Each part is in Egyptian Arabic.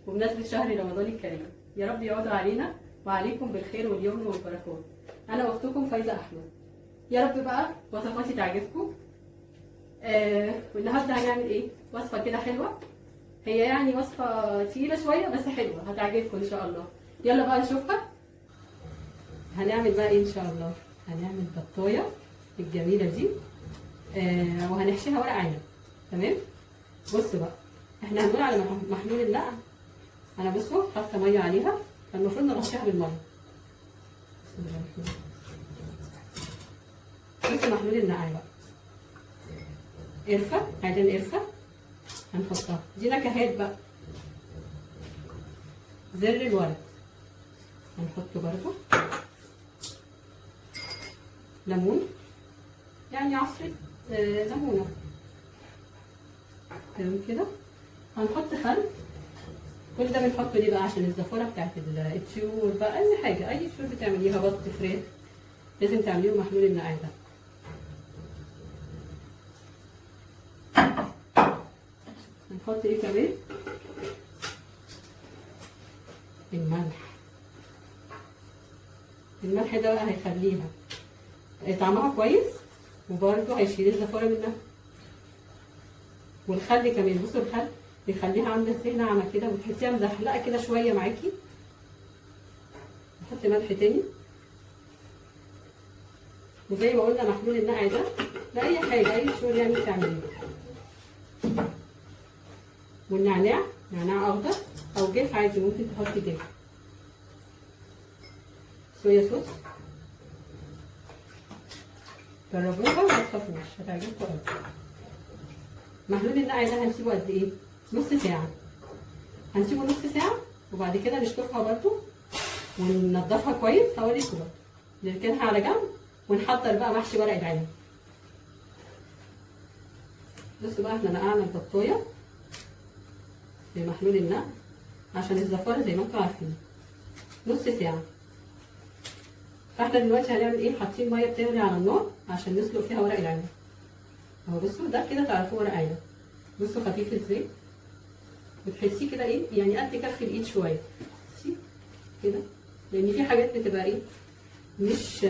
وبمناسبة شهر رمضان الكريم، يا رب يعود علينا وعليكم بالخير واليمن والبركات. انا اختكم فايزة احمد. يا رب بقى وصفاتي تعجبكم. والنهارده هنعمل ايه؟ وصفة كده حلوة، هي يعني وصفة تقيلة شوية بس حلوة، هتعجبكم ان شاء الله. يلا بقى نشوفها. هنعمل بقى ايه ان شاء الله؟ هنعمل بطاية الجميلة دي، وهنحشيها ورق عنب. تمام؟ بصوا بقى، احنا هنقول على محلول النقع. انا بصوا حاطه مية عليها، فالمفروض نرشها بالمية. بسم الله الرحمن الرحيم. بصوا محلول النقع بقى، قرفه، عايزين قرفه هنحطها، دي نكهات بقى. زر الورد هنحطه برضو، ليمون يعني عصرة ليمونة. تمام كده. هنحط خل. كل ده بنحطه ليه بقى؟ عشان الزفارة بتاعت الطيور بقى، أي حاجة، أي طيور بتعمليها، بط، فراخ، لازم تعمليه محلول النقع ده. هنحط ايه كمان؟ الملح. الملح ده بقى هيخليها طعمها كويس، وبرده هيشيل الزفارة منها. والخل كمان، بصوا الخل بيخليها عامله ازاي، ناعمة كده وتحسيها مزحلقه كده شوية معاكي. نحط ملح تاني، وزي ما قلنا محلول النقع ده لاي حاجة، اي شغل يعني تعمليه. والنعناع، نعناع اخضر او جاف عادي، ممكن تحطي جاف. صويا صوص، جربوها وما تخافوش، هتعجبكم قوي. محلول النقع ده هنسيبه قد ايه؟ نص ساعة. هنسيبه نص ساعة وبعد كده نشطفها برده وننضفها كويس. هوريكم برده، نركنها على جنب ونحضر بقى محشي ورق العنب. بصوا بقى، احنا نقعنا البطايه بمحلول النقع عشان الزفاره زي ما انتم عارفين، نص ساعة. فاحنا دلوقتي هنعمل ايه؟ حاطين مية بتغلي على النار عشان نسلق فيها ورق العنب. اهو بصوا ده كده تعرفوه ورق عنب. بصوا خفيف ازاي، بتحسيه كده ايه يعني قد كف الايد شوية، بصي كده، لان في حاجات بتبقى ايه مش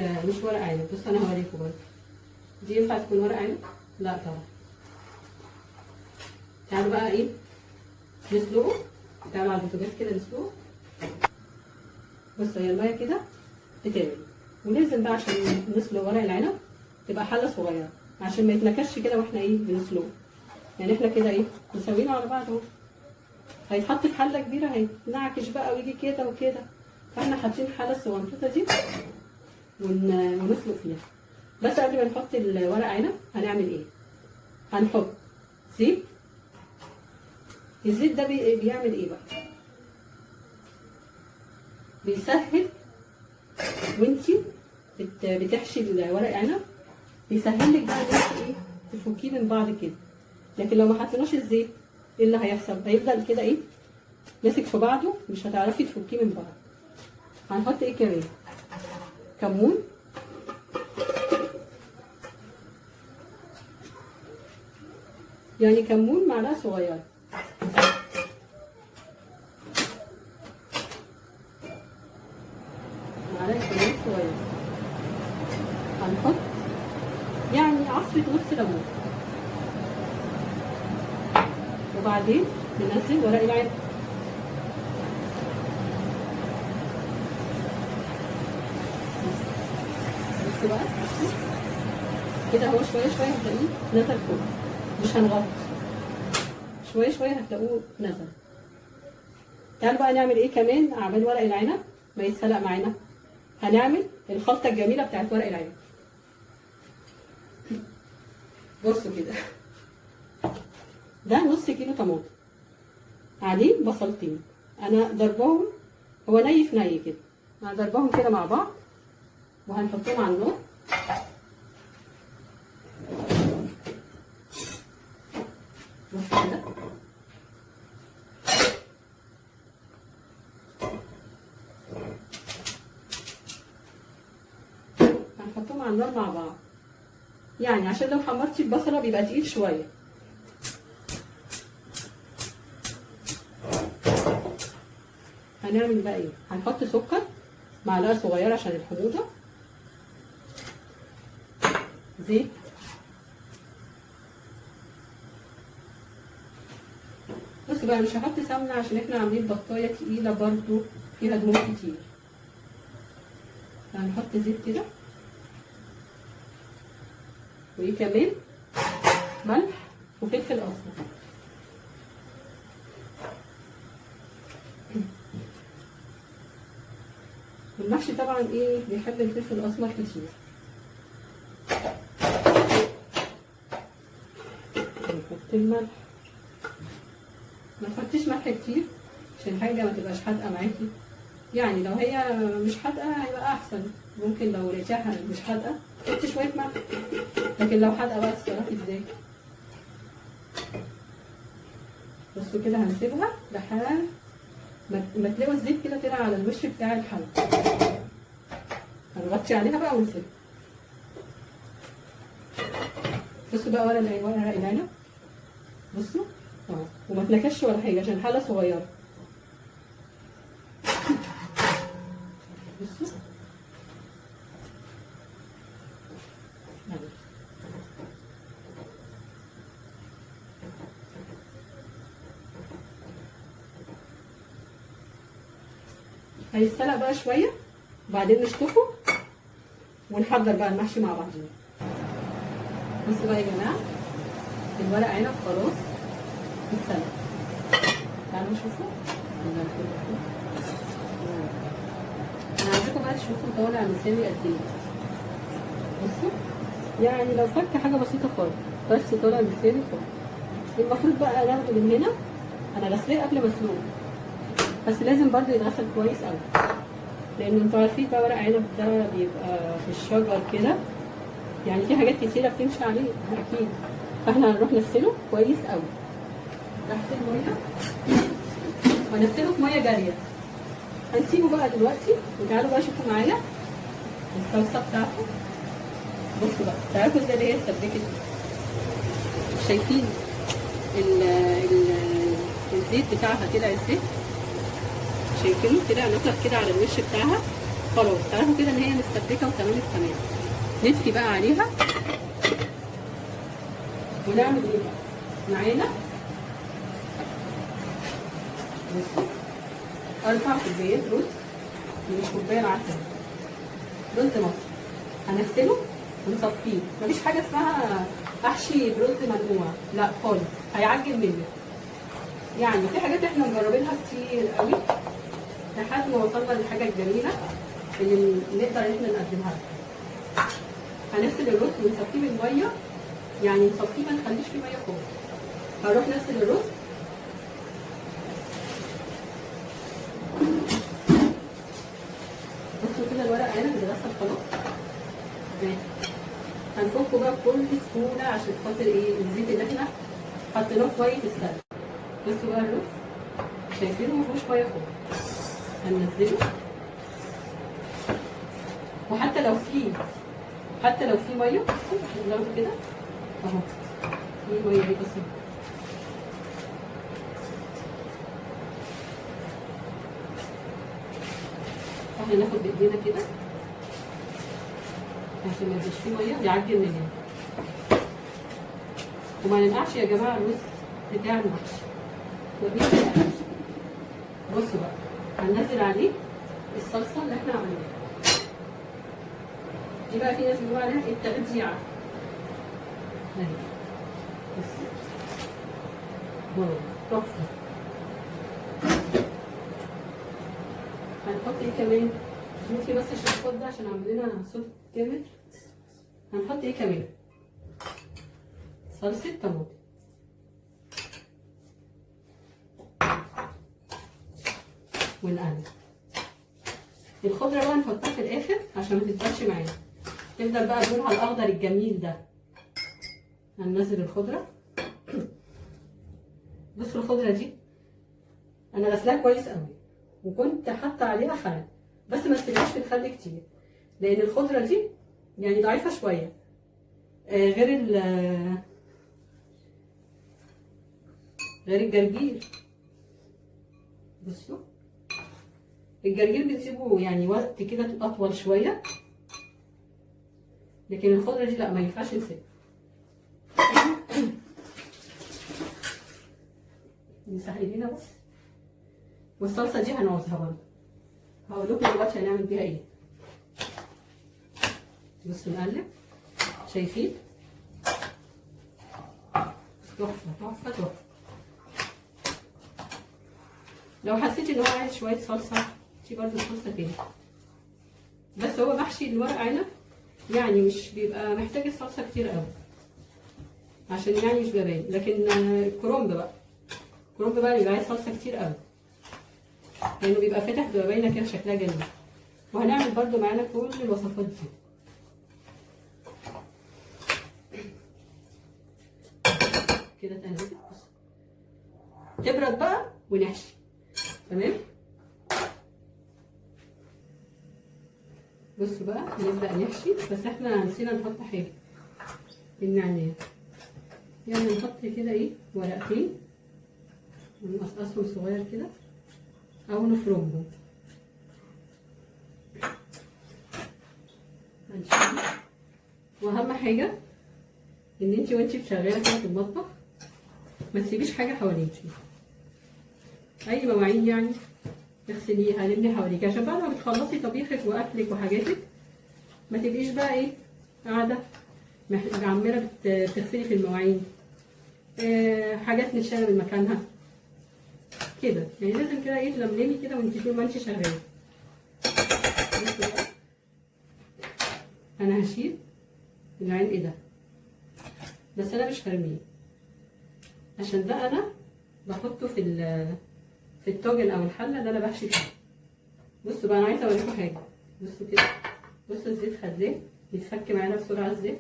ورق عنب. بصوا انا هوريكم برضه، دي ينفع تكون ورق عنب؟ لا طبعا. تعالوا بقى ايه نسلقه، تعالوا على البوتاجاز كده نسلقه. بصوا هي المية كده بتغلي، ولازم بقى عشان نسلق ورق العنب تبقى حله صغيرة عشان ما يتنكش كده واحنا ايه بنسلقه. يعني احنا كده ايه مسوينه على بعض اهو، هيتحط في حله كبيرة هيتنعكش بقى ويجي كده وكده، فاحنا حاطين الحلة الصغنطوطه دي ونسلق فيها. بس قبل ما نحط الورق عنب هنعمل ايه؟ هنحط زيت. الزيت ده بيعمل ايه بقى؟ بيسهل وانتي بتحشي الورق عنب، بيسهل لك بقى ان انت ايه تفكيه من بعض كده. لكن لو ما حطيناش الزيت ايه اللي هيحصل؟ هيفضل كده ايه ماسك في بعضه، مش هتعرفي تفكيه من بعض. هنحط ايه كمان؟ كمون، يعني كمون معلقه صغيرة، معلقه كمون صغيرة. هنحط يعني عصره نص ليمون، وبعدين ننزل ورق العنب. بصوا بقى كده اهو، شوية شوية هتلاقيه نزل كله، مش هنغطي، شوية شوية هتلاقوه نزل. تعالوا بقى نعمل ايه كمان اعمال ورق العنب ما يتسلق معانا. هنعمل الخلطة الجميلة بتاعت ورق العنب. بصوا كده، ده نص كيلو طماطم عليه بصلتين، انا ضربهم، هو ني في ني كده، انا ضربهم كده مع بعض وهنحطهم على النار. بصوا كده، هنحطهم على النار مع بعض، يعني عشان لو حمرتي البصله بيبقى تقيل شوية. هنعمل بقى ايه؟ هنحط سكر معلقه صغيرة عشان الحموضة، زيت، بصوا بقى مش هحط سمنه عشان احنا عاملين بطايه تقيلة برضو فيها دهون كتير، هنحط زيت كده، وايه كمان؟ ملح وفلفل اسمر. المحشي طبعا ايه بيحب الفلفل الاسمر كتير. نحط الملح، ما تحطيش ملح كتير عشان الحاجة ما تبقاش حادقه معاكي، يعني لو هي مش حادقه هيبقى احسن، ممكن لو لقيتيها مش حادقه تحطي شوية ملح، لكن لو حادقه بقى تتصرفي ازاي. بصوا كده هنسيبها لحد ما تلاقوا الزيت كده طلع على الوش بتاع الحلة، هنغطي عليها بقى ونسيبها. بصوا بقى ورق العنب، بصوا اهو، وما تنكش ولا حاجة عشان الحلة صغيرة. بصوا هيتسلق بقى شوية، وبعدين نشطفه ونحضر بقى المحشي مع بعضينا. بصوا بقى يا جماعة الورق عنب خلاص اتسلق، تعالوا نشوفه. بسم الله الرحمن الرحيم. انا عايزاكم بقى تشوفوا طالع مساوي قد ايه. بصوا يعني لو فك حاجة بسيطة خالص، بس طالع مساوي خالص. المفروض بقى ناخده من هنا، انا غسلاه قبل ما اسلقه، بس لازم برضه يتغسل كويس قوي، لان انتوا عارفين بقى ورق عنب ده بيبقى في الشجر كده، يعني في حاجات كتيرة بتمشي عليه اكيد، فاحنا هنروح نغسله كويس قوي تحت المية، وهنغسله في مية جارية. هنسيبه بقى دلوقتي، وتعالوا بقى شوفوا معايا الصلصه بتاعته. بصوا بقى تعرفوا ازاي اللي هي اتسبكت، شايفين ال ال الزيت بتاعها طلع ازاي؟ شايفينه كده نطلع كده على الوش بتاعها. خلاص تعرفوا كده ان هي متسبكه وتمام التمام. نطفي بقى عليها ونعمل ايه بقى معانا؟ بصوا 4 كوبايات رز من الكوباية العسل، رز مصري، هنغسله ونصفيه. مفيش حاجة اسمها احشي برز منقوع، لا خالص، هيعجن منك. يعني في حاجات احنا مجربينها كتير قوي لحد ما وصلنا للحاجة الجميلة اللي نقدر احنا نقدمها لكم. هنغسل الرز ونصفيه بالمية، يعني نصفيه ما نخليش فيه مية خالص. هنروح نغسل الرز. بصوا كده الورق عنب اتغسل خلاص، هنفكه بقى بكل سهولة عشان خاطر ايه؟ الزيت اللي احنا حطيناه في مية السلق. بصوا بقى الرز شايفينه مفيهوش مية خالص، هننزله. وحتى لو فيه، حتى لو فيه مية، بصوا ناخده كده اهو، في مية اهي. بصوا احنا ناخد بايدينا كده عشان ما يبقاش فيه مية يعجن مننا. وما ننقعش يا جماعة الرز بتاع المحشي. بصوا بقى هننزل عليه الصلصه اللي احنا عملناها دي، بقى في ناس بيقولوا عليها التغديعه. اهي بصوا واو تحفة. هنحط ايه كمان؟ نطفي بس الشفاط ده عشان عامل لنا صوت جامد. هنحط ايه كمان؟ صلصه طماطم. ونقلب الخضرة بقى، نحطها في الاخر عشان ما تتبلش معانا، تفضل بقى لونها الاخضر الجميل ده. هننزل الخضرة. بصوا الخضرة دي انا غسلاها كويس قوي، وكنت حاطه عليها خل، بس ما تسيبهاش في الخل كتير لان الخضرة دي يعني ضعيفة شوية، غير غير الجرجير. بصوا الجرجير بنسيبه يعني وقت كده اطول شوية، لكن الخضرة دي لا ما ينفعش نسيبها. نمسح ايدينا بس. والصلصه دي هنعوزها برضه، هقول لكم دلوقتي هنعمل بيها ايه. بصوا نقلب، شايفين؟ تحفة تحفة تحفة. لو حسيتي ان هو عايز شوية صلصه في برضه صلصه تاني، بس هو محشي الورق عنب يعني مش بيبقى محتاج الصلصه كتير قوي عشان يعني مش بيبان. لكن الكرنب بقى، الكرنب بقى بيبقى عايز صلصه كتير قوي لانه بيبقى فاتح، بيبقى باينة كده شكلها جميل. وهنعمل برضو معانا كل الوصفات دي. كده اتقلبت، تبرد بقى ونحشي. تمام. بصوا بقى نبدأ نحشي، بس احنا نسينا نحط حاجة، النعناع. يعني نحط كده ايه ورقتين ونقصقصهم صغير كده او نفرمهم. هنشيل. واهم حاجة ان انتي وانتي شغالة كده في المطبخ ما تسيبيش حاجة حواليكي، اي مواعين يعني اغسليها، لمي حواليكي، عشان بعد ما بتخلصي طبيخك واكلك وحاجاتك ما تبقيش بقى ايه قاعدة عماله بتغسلي في المواعين، حاجات متشاله من مكانها كده. يعني لازم كده ايه تلملمي كده وانتي طول ما انتي شغالة. انا هشيل العين ده، بس انا مش هرميه عشان ده انا بحطه في الطاجن او الحلة اللي انا بحشي فيها. بصوا بقى انا عايزه اوريكم حاجة. بصوا كده، بصوا الزيت خداه بيتفك معانا بسرعة ازاي.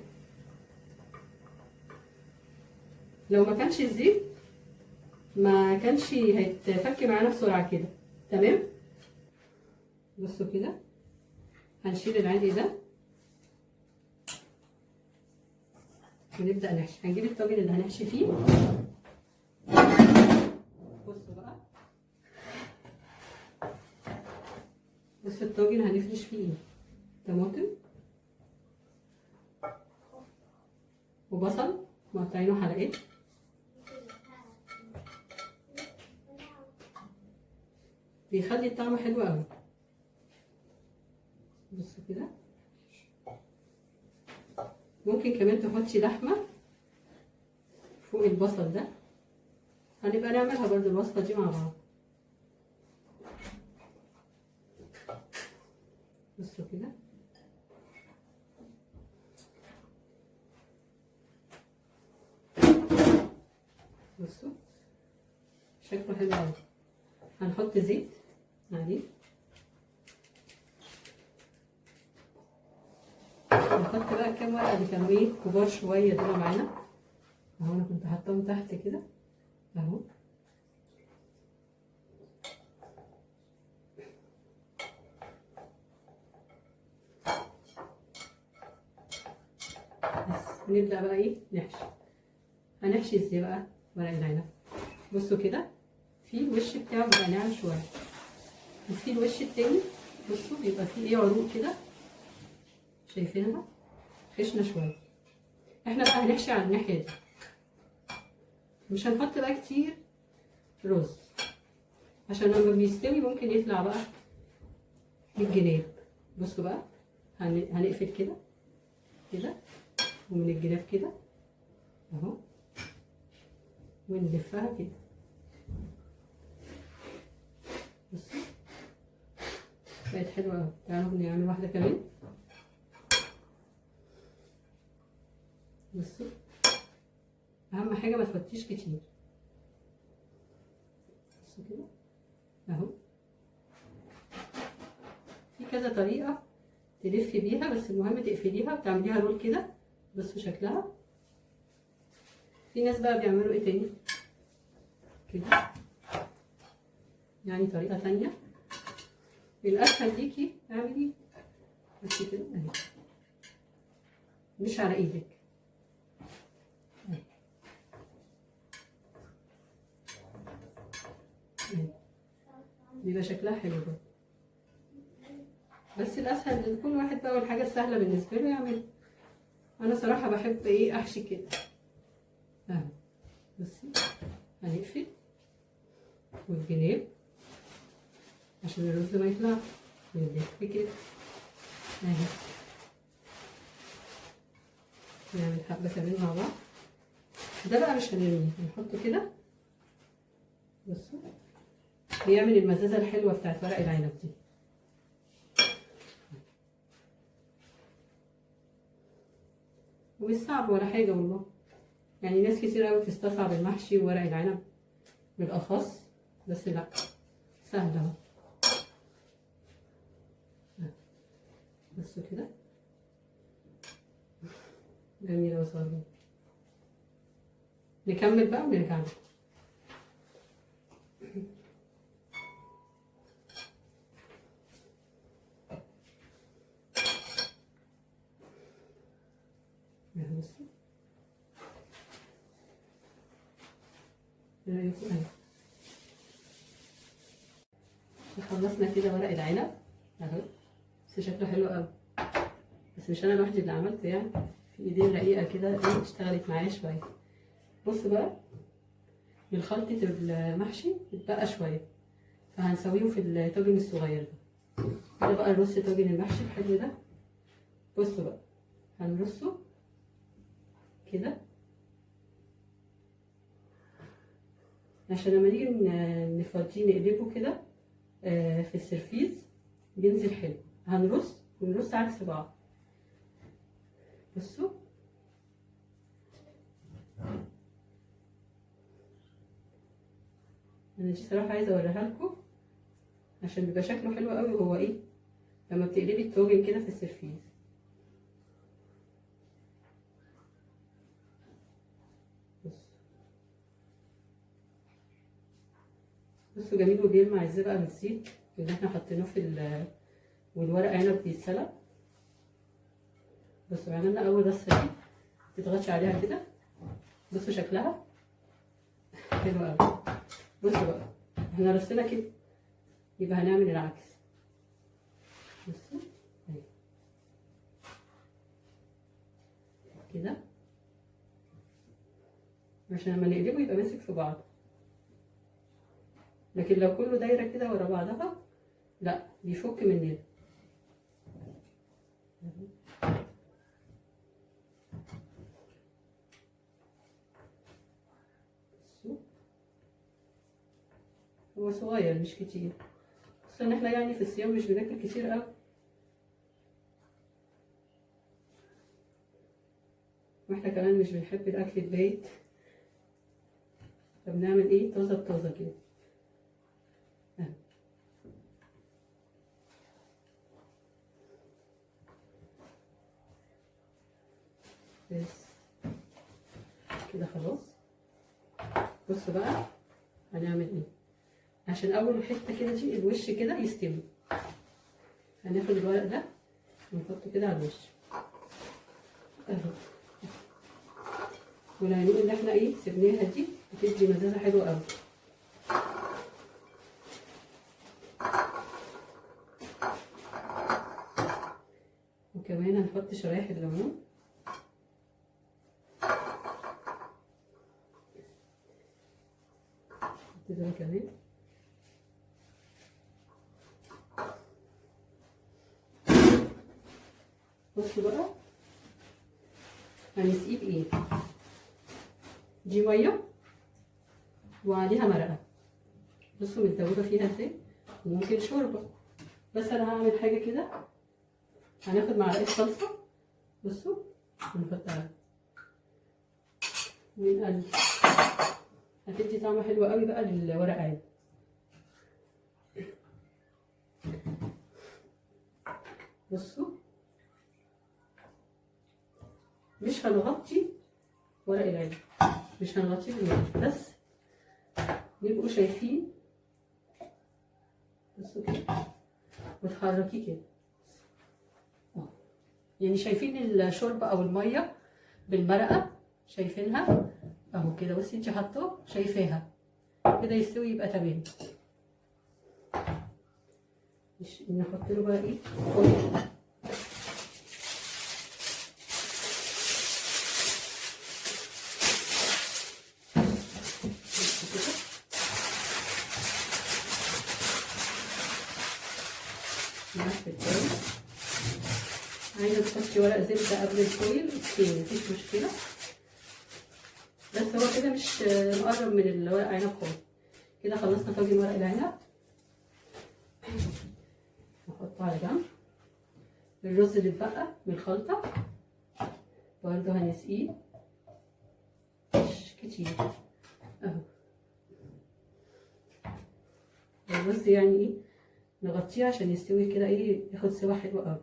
لو ما كانش الزيت ما كانش هيتفك معانا بسرعة كده. تمام. بصوا كده هنشيل العادي ده ونبدا نحشي. هنجيب الطاجن اللي هنحشي فيه. بصوا بقى، بصوا الطاجن هنفرش فيه ايه؟ طماطم وبصل مقطعينه حلقات، بيخلي الطعم حلو قوي. بصوا كده، ممكن كمان تحطي لحمه فوق البصل ده، هنبقى نعملها برضو الوصفة دي مع بعض. بصوا كده، بصوا شكله حلو قوي. هنحط زيت عليه، نحط بقى كام ورقة اللي كانوا ايه كبار شوية دول معانا اهو، انا كنت حاطاهم تحت كده اهو. بس نبدا بقى ايه نحشي. هنحشي ازاي بقى ورق العنب؟ بصوا كده، في الوش بتاعه بيبقى ناعم شوية، وفي الوش التاني بصوا بيبقى فيه ايه عروق كده، شايفينها خشنه شوية. احنا بقى هنحشي على الناحية دي، مش هنحط بقى كتير رز عشان لما بيستوي ممكن يطلع بقى من الجناب. بصوا بقى هنقفل كده كده ومن الجناب كده اهو، ونلفها كده. بصوا بقت حلوة قوي. تعالوا نعمل واحدة كمان. بصوا اهم حاجة ما تحطيش كتير. بصوا كده اهو، في كذا طريقه تلفي بيها، بس المهم تقفليها وتعمليها رول كده. بصوا شكلها. في ناس بقى بيعملوا ايه تاني كده، يعني طريقه تانية. الاسهل ليكي اعملي بس كده اهي، مش على ايدك اهي. بيبقى شكلها حلو برضه. بس الاسهل لكل واحد بقى، والحاجة السهلة بالنسبة له يعمل. انا صراحة بحب ايه احشي كده اهو. بصي هنقفل والجناب عشان الرز ما يطلع، ونلف كده اهي، نعمل حبه كمان مع بعض. ده بقى مش هنرميه، هنحطه كده. بصوا بيعمل المزازه الحلوة بتاعت ورق العنب دي. ومش صعب ولا حاجة والله، يعني ناس كتير قوي بتستصعب المحشي وورق العنب بالاخص، بس لا سهل اهو. بصوا كده جميلة وصغيره. نكمل بقى ونرجع لكم. بصوا ايه رايكم؟ خلصنا كده ورق العنب اهو، بس شكله حلو قوي. بس مش انا لوحدي اللي عملته يعني، في ايدين رقيقه كده ايه اشتغلت معايا شوية. بصوا بقى من خلطه المحشي اتبقى شوية، فهنسويهم في الطاجن الصغير ده. ده بقى نرص طاجن المحشي الحلو ده. بصوا بقى هنرصه كده عشان لما نيجي نفضيه نقلبه كده في السرفيز بينزل حلو. هنرص ونرص عكس بعض. بصوا انا دي صراحة عايزه اوريها لكم عشان بيبقى شكله حلو قوي. وهو ايه لما بتقلبي الطاجن كده في السرفيز. بصوا جميل وبيلمع ازاي بقى من الزيت اللي احنا حطيناه في والورق عنب بيتسلق. بصوا عملنا اول رصه دي، تضغطي عليها كده. بصوا شكلها حلو قوي. بصوا بقى احنا رصينا كده، يبقى هنعمل العكس. بصوا اهي كده عشان لما نقلبه يبقى ماسك في بعض. لكن لو كله دايرة كده ورا بعضها لا بيفك مننا. بصوا هو صغير مش كتير، بس ان احنا يعني في الصيام مش بناكل كتير قوي. واحنا كمان مش بنحب الاكل البايت، فبنعمل ايه طازة بطازه كده. بس كده خلاص. بصوا بقى هنعمل ايه عشان اول حتة كده دي الوش كده يستوي. هناخد الورق ده ونحطه كده على الوش اهو، والعيون اللي احنا ايه سيبناها دي بتدي مزازه حلوة قوي. وكمان هنحط شرايح الليمون. دول كمان بصوا بقى هنسقيه بايه؟ دي مية وعليها مرقه. بصوا متدوبه فيها ازاي، وممكن شوربة، بس انا هعمل حاجة كده. هناخد معلقه صلصه، بصوا ونحطها ونقلب، هتدي طعم حلو قوي بقى للورق عنب. بصوا مش هنغطي ورق العنب، مش هنغطيه بالورق، بس نبقوا شايفين. بصوا كده وتحركيه كده، يعني شايفين الشوربة او المية بالمرقه، شايفينها اهو كده. بصي انت حاطاه شايفاها كده، يستوي يبقى تمام. نحط له بقى ايه foil. عايزه تحطي ورق زبدة قبل ال foil okay مفيش مشكلة، بس هو كده مش مقرب من الورق عنب خالص. كده خلصنا طاجن ورق العنب، نحطه على جنب. الرز اللي اتبقى من الخلطة برده هنسقيه مش كتير اهو. الرز يعني ايه نغطيه عشان يستوي كده ايه، ياخد سوا حلو قوي،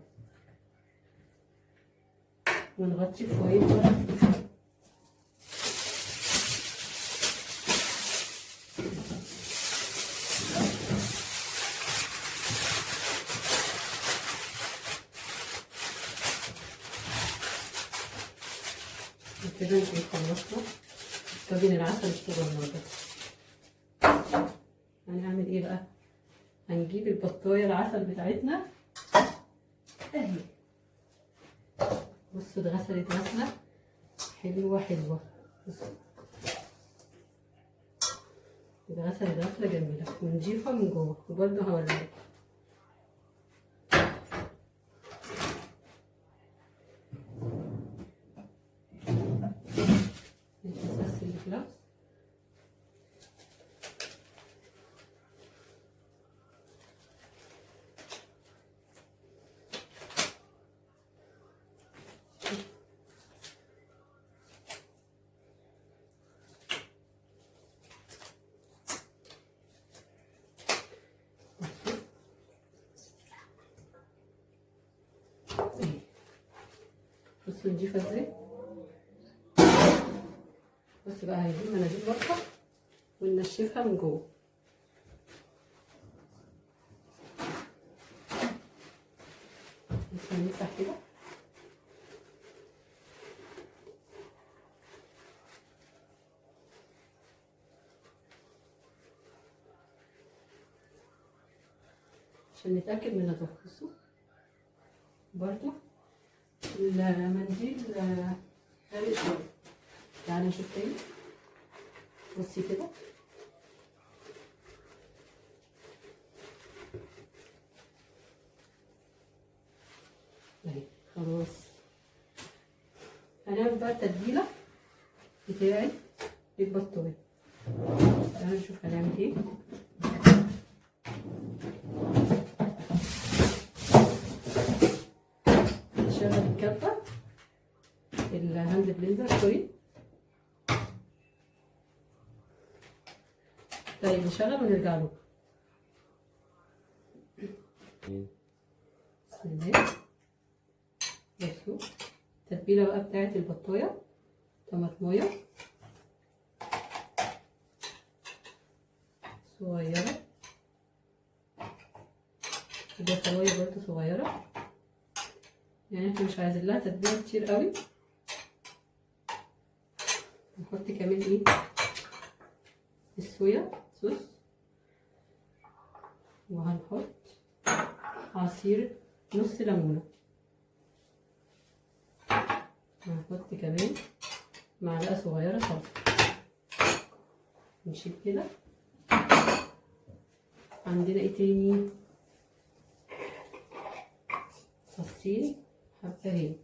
ونغطيه فويل ورق. كده نكون خلصنا طاجن العسل الصغنن ده. هنعمل ايه بقى؟ هنجيب البطايه العسل بتاعتنا اهي. بصوا اتغسلت غسله حلوة حلوة، بصوا اتغسلت غسله جميلة ونضيفه من جوه، وبرده هوريكم. بس الجلاس بصوا نضيفه ازاي. بص بقى هنجيب مناديل ورقة وننشفها من جوه. بس هنمسح كده. عشان نتأكد من النظافة. بصوا برضو المنديل غامق شوية، تعالى نشوف تاني. بصي كده اهي خلاص. هنعمل بقى التتبيله بتاعت البطايه. تعالى نشوف هنعمل ايه. نشغل الكبه ال hand blender sorry. طيب نشغل ونرجع له. بسم الله. بصوا التتبيله بقى بتاعت البطايه، طماطمايه صغيرة وبصلايه برضو صغيرة، يعني احنا مش عايزين لها تتبيله كتير قوي. نحط كمان ايه الصويا صوص، وهنحط عصير نص ليمونه، وهنحط كمان معلقه صغيرة صلصه. نشيل كده. عندنا ايه تاني؟ فصين حبهان،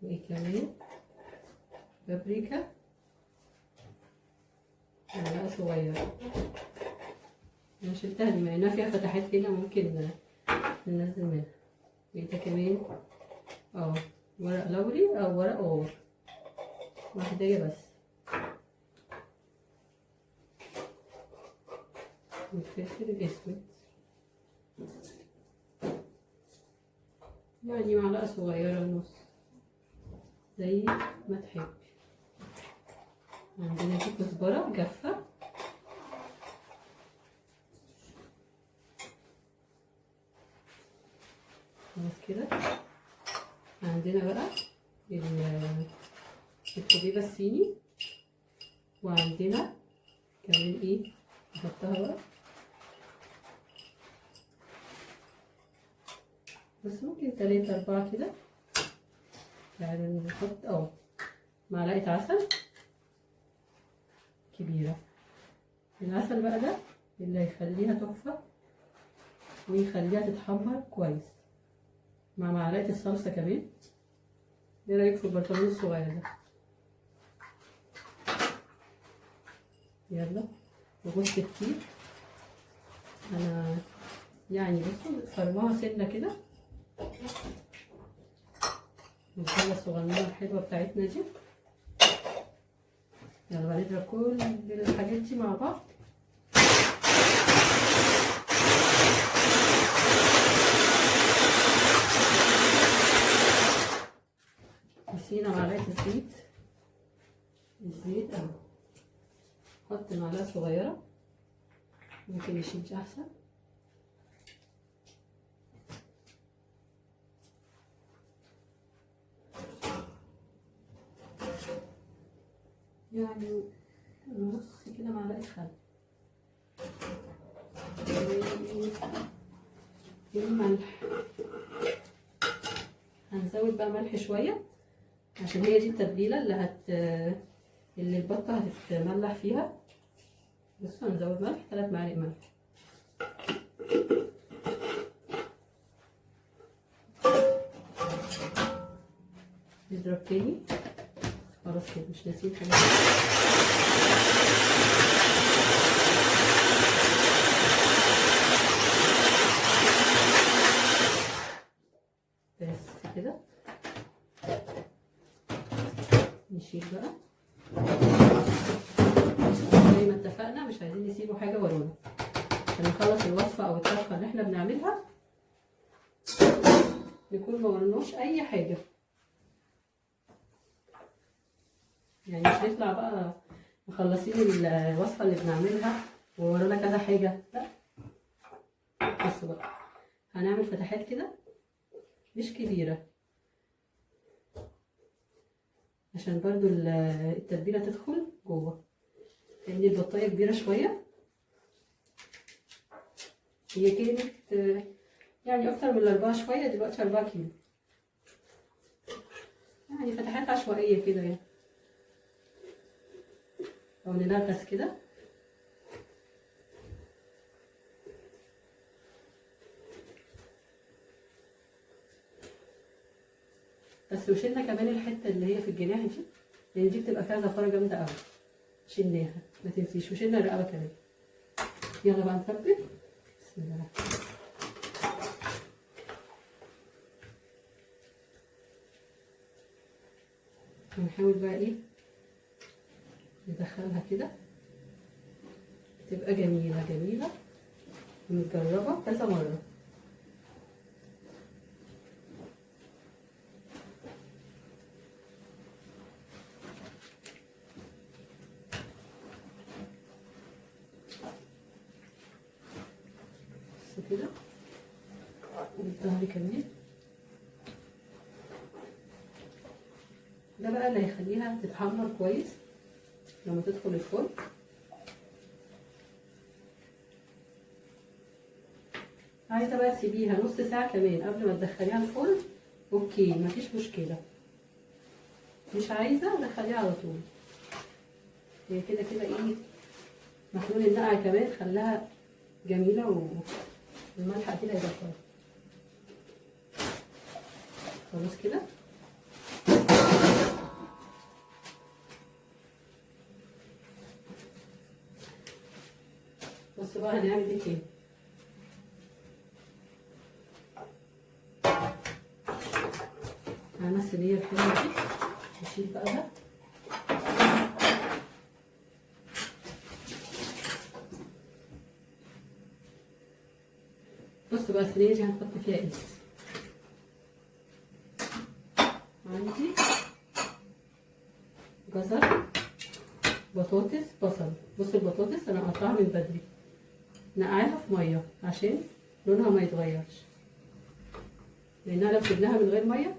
وايه كمان؟ بابريكا معلقه صغيرة. انا شلتها دي مع انها فيها فتحات هنا ممكن ننزل منها. وايه ده كمان؟ ورق لوري او ورق غار، واحدة بس. والفلفل الاسود يعني معلقه صغيرة ونص زي ما تحب. عندنا دي كزبره جافة، خلاص كده. عندنا بقى الكبيبه الصيني، وعندنا كمان ايه نحطها بقى، بس ممكن 3 4 كده. يعني نحط معلقة عسل كبيرة. العسل بقى ده اللي هيخليها تحفة ويخليها تتحمر كويس، مع معلقة الصلصة كمان. ايه رأيك في البرطمان الصغير ده؟ يلا. وجوز الطيب انا يعني بصوا فرماها سنة كده، الحلة الصغنونه الحلوة بتاعتنا دي. يلا نضرب كل الحاجات دي مع بعض. نسينا معلقه الزيت، الزيت اهو، حط معلقه صغيرة، ممكن يشيل احسن. يعني نص كده معلقه خل، الملح هنزود بقى ملح شوية عشان هي دي التتبيله اللي البطة هتتملح فيها. بصوا هنزود ملح 3 معالق ملح. نضرب تاني. خلاص كده مش ناسيين حاجة. بس كده نشيل بقى زي ما اتفقنا، مش عايزين نسيبه حاجة ورانا عشان نخلص الوصفة او الطبخة اللي احنا بنعملها نكون ما ورناش اي حاجة. يعني مش نطلع بقى مخلصين الوصفة اللي بنعملها وورانا كذا حاجة، لا. بصوا بقى هنعمل فتحات كده مش كبيرة عشان برضو التتبيله تدخل جوه، لان البطايه كبيرة شوية. هي كانت يعني اكتر من 4 شوية، دلوقتي 4 كيلو. يعني فتحات عشوائية كده يعني، او ننغص كده. بس وشلنا كمان الحتة اللي هي في الجناح دي، لان دي بتبقى فيها زفاره جامدة قوي، شلناها ما تنسيش، وشلنا الرقبة كمان. يلا بقى نتبل. بسم الله. هنحاول بقى ايه ندخلها كده، بتبقى جميلة جميلة ومتجربه كذا مرة. بس كده، والظهر كمان. ده بقى اللي هيخليها تتحمر كويس لما تدخل الفرن. عايزه بقى تسيبيها نص ساعة كمان قبل ما تدخليها الفرن، okay مفيش مشكلة. مش عايزه دخليها على طول، هي كده كده ايه محلول النقع كمان خلاها جميلة، والملح اكيد هيبقى كويس. خلاص كده. بصوا بقى هنعمل ايه تاني. معانا الصينية الحلوة دي، نشيل بقى ده. بصوا بقى الصينية دي هنحط فيها ايه. عندي جزر، بطاطس، بصل. بصوا البطاطس انا قطعها من بدري، نقعها في مية عشان لونها ما يتغيرش، لانها لو سيبناها من غير مية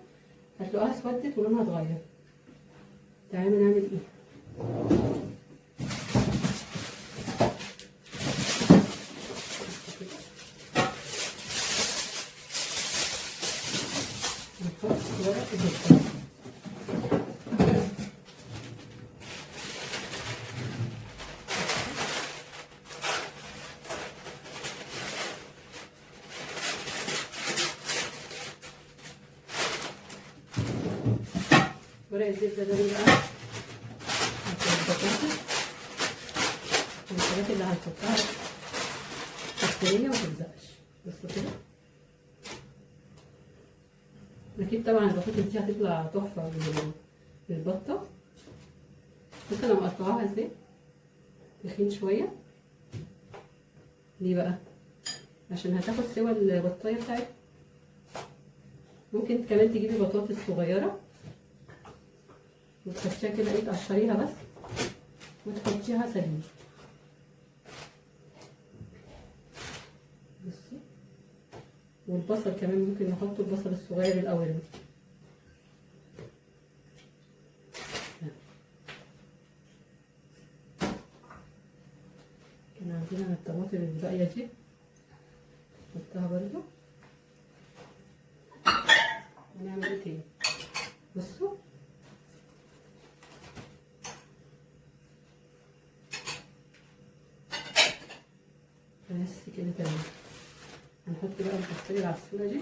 هتلاقوها اسودت ولونها اتغير. تعالوا نعمل ايه. ورق الزبدة ده بقى عشان البطاطس والحاجات اللي هنحطها في الصينية ما تلزقش. بصوا كده، اكيد طبعا البطاطس دي هتطلع تحفة بالبطه. بصوا انا مقطعاها ازاي، تخين شوية. ليه بقى؟ عشان هتاخد سوى البطايه بتاعتها. ممكن كمان تجيبي بطاطس صغيرة وتحطيها كده ايه، تقشريها بس وتحطيها سليم. بصي، والبصل كمان ممكن نحط البصل الصغير الاول. كان عندنا من الطماطم الباقية دي نحطها برضو. هنعمل ايه تاني؟ بصوا بس كده تمام. هنحط بقى البطارية العسولة دي.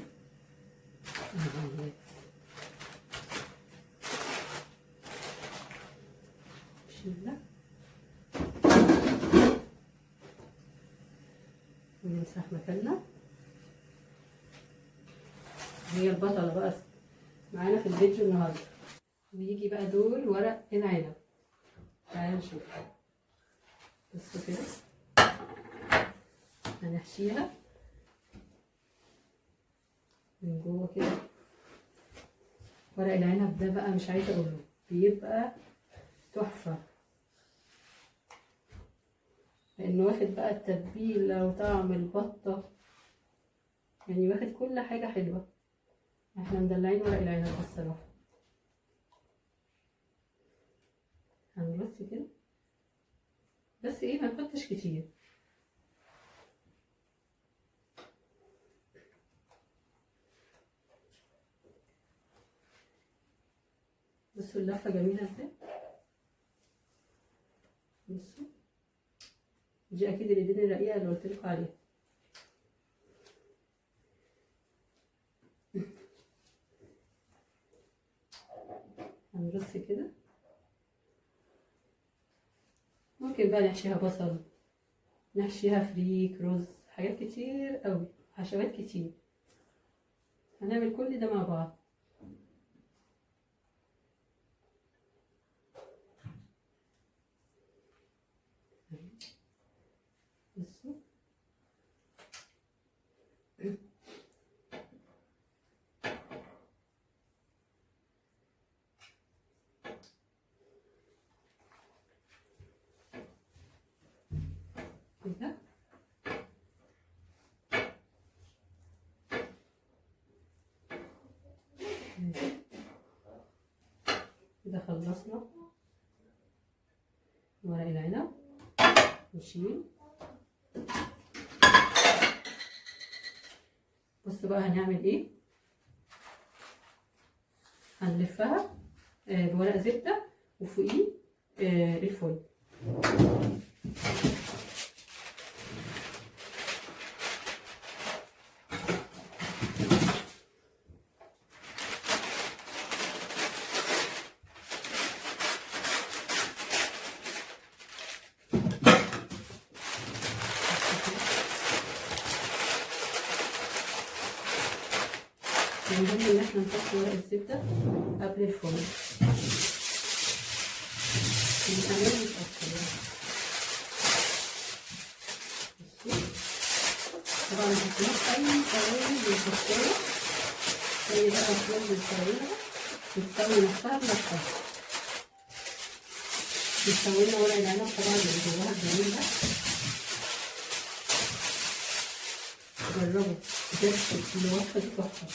نشيل ده ونمسح مكاننا. هي البطلة بقى معانا في الفيديو النهارده. ويجي بقى دول ورق العنب، تعالوا نشوف. بصوا كده هنحشيها من جوه كده. ورق العنب ده بقى مش عايزه اقوله، بيبقى تحفة، لانه واخد بقى التتبيله وطعم البطة، يعني واخد كل حاجة حلوة. احنا مدلعين ورق العنب الصراحة. هنرص كده بس ايه، ما نحطش كتير. بصوا اللفة جميلة ازاي. بصوا دي اكيد الايدين الرقيقة اللي قلت لكم عليها. هنرص كده. ممكن بقى نحشيها بصل، نحشيها فريك، رز، حاجات كتير قوي، حشوات كتير. هنعمل كل ده مع بعض. بصوا كده كده خلصنا ورق العنب. نشيل. بصوا بقى هنعمل ايه. هنلفها بورق زبدة وفوقيه الفل. المهم ان احنا نحط ورق الزبدة قبل الفرن من امان مش اكتر. طبعا ما حطيناش اي توابل للبطايه، هي بقى شوية بنسويها بتسوي نفسها بنفسها. بتسوي لنا ورق العنب طبعا اللي جواها الجميل ده. جربوا بجد الوصفة دي تحفة.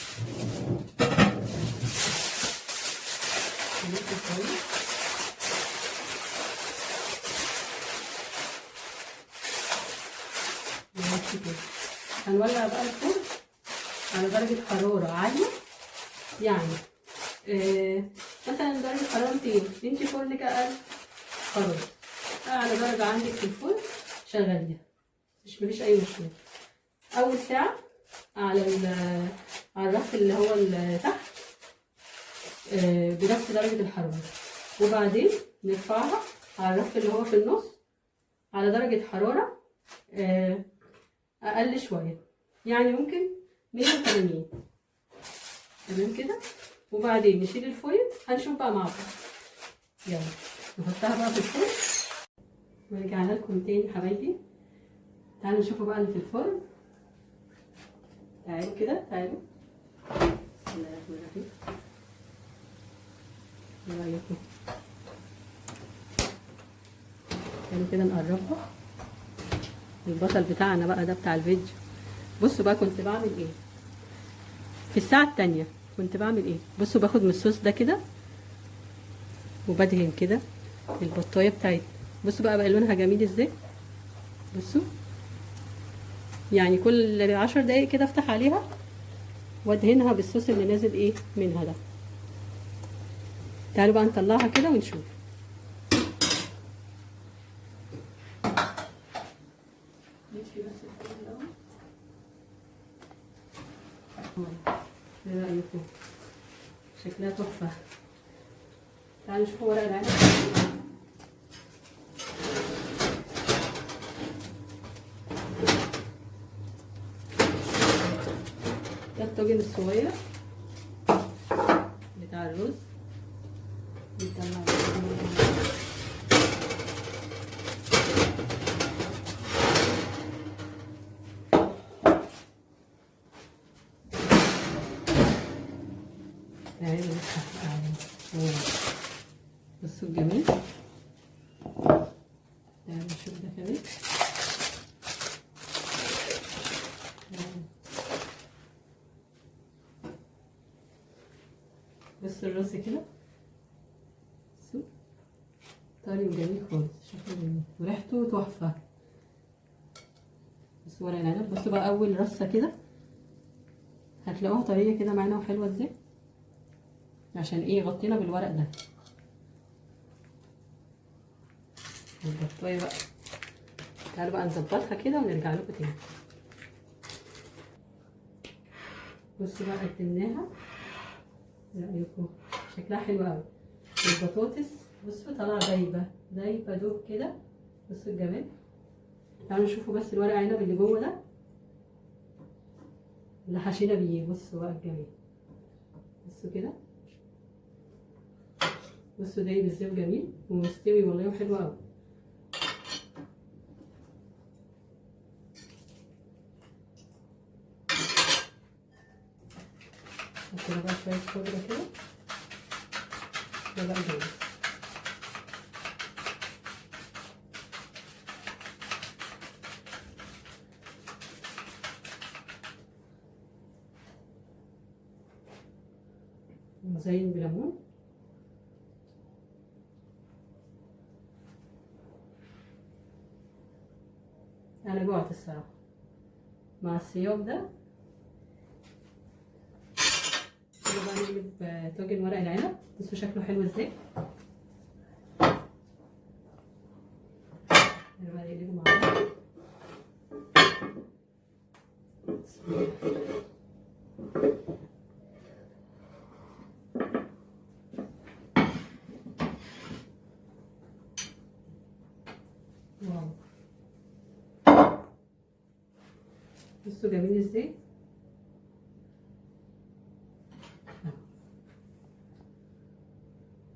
هنولع بقى الفرن على درجة حرارة عالية، يعني مثلا درجة حرارة 200، انتي فرنك أقل خلاص، أعلى درجة عندك في الفرن شغليها، مش مفيش أي مشكلة. أول ساعة على الرف اللي هو اللي تحت، بنفس درجه الحرارة، وبعدين نرفعها على الرف اللي هو في النص على درجه حرارة اقل شوية، يعني ممكن 180. تمام كده. وبعدين نشيل الفويل، هنشوف بقى مع بعض. يلا نحطها بقى في الفرن ورجعنا لكم تاني حبايبي. تعالوا نشوفوا بقى اللي في الفرن. تعالوا كده، تعالوا. بسم الله الرحمن الرحيم. ايه رايكم؟ تعالوا كده نقربها. البطل بتاعنا بقى ده بتاع الفيديو. بصوا بقى كنت بعمل ايه في الساعة التانية، كنت بعمل ايه؟ بصوا باخد من الصوص ده كده وبدهن كده البطايه بتاعتنا. بصوا بقى لونها جميل ازاي. بصوا يعني كل 10 دقايق كده افتح عليها وادهنها بالصوص اللي نازل ايه منها ده. تعالوا بقى نطلعها كده ونشوف. نطفي بس الفرن الاول. ايه رايكم؟ شكلها تحفة. تعالوا نشوف ورق العنب. ده الطاجن الصغير بتاع الرز. بيطلع بصوا الجميل. تعالوا نشوف ده كمان. بصوا الرز كده، بصوا طري وجميل خالص، شكله جميل وريحته تحفة. بصوا ورق العنب. بصوا بقى اول رصه كده هتلاقوها طرية كده معانا وحلوه ازاي، عشان ايه؟ غطينا بالورق ده. البطايه بقى تعالوا بقى نظبطها كده ونرجع لكم تاني. بصوا بقى قدمناها، ايه رايكم؟ شكلها حلو قوي. البطاطس بصوا طالعه دايبه دايبه دوب كده. بصوا الجمال. تعالوا نشوفوا بس الورق عنب اللي جوه ده اللي حشينا بيه. بصوا بقى الجمال. بصوا كده، بصوا دايب ازاي وجميل ومستوي والله وحلو قوي. كده بقى شوية خضرة كده، ده بقى جميل. مزين بليمون. انا جوعت الصراحة مع الصيام ده. كده بقى نقلب طاجن ورق العنب. بصوا شكله حلو ازاي. بقى نقلبه مع بعض. واو، بصوا جميل ازاي.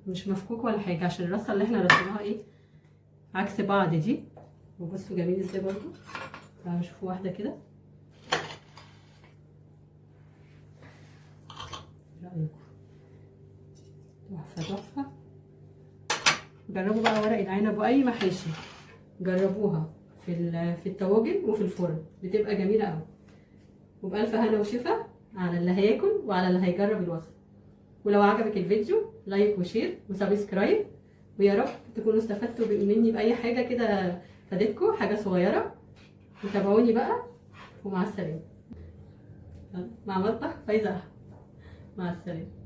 مش مفكوك ولا حاجة عشان الرصه اللي احنا رصيناها ايه عكس بعض دي. وبصوا جميل ازاي برضو. تعالوا نشوفوا واحدة كده. رايكم؟ تحفة تحفة. جربوا بقى ورق العنب واي محاشي، جربوها في الطواجن وفي الفرن، بتبقى جميلة قوي. وبألف هنا وشفا على اللي هياكل وعلى اللي هيجرب الوصفة. ولو عجبك الفيديو like و share و subscribe، ويا رب تكونوا استفدتوا مني بأي حاجة كده فادتكم، حاجة صغيرة. وتابعوني بقى، ومع السلامة. مع مطبخ فايزة. مع السلامة.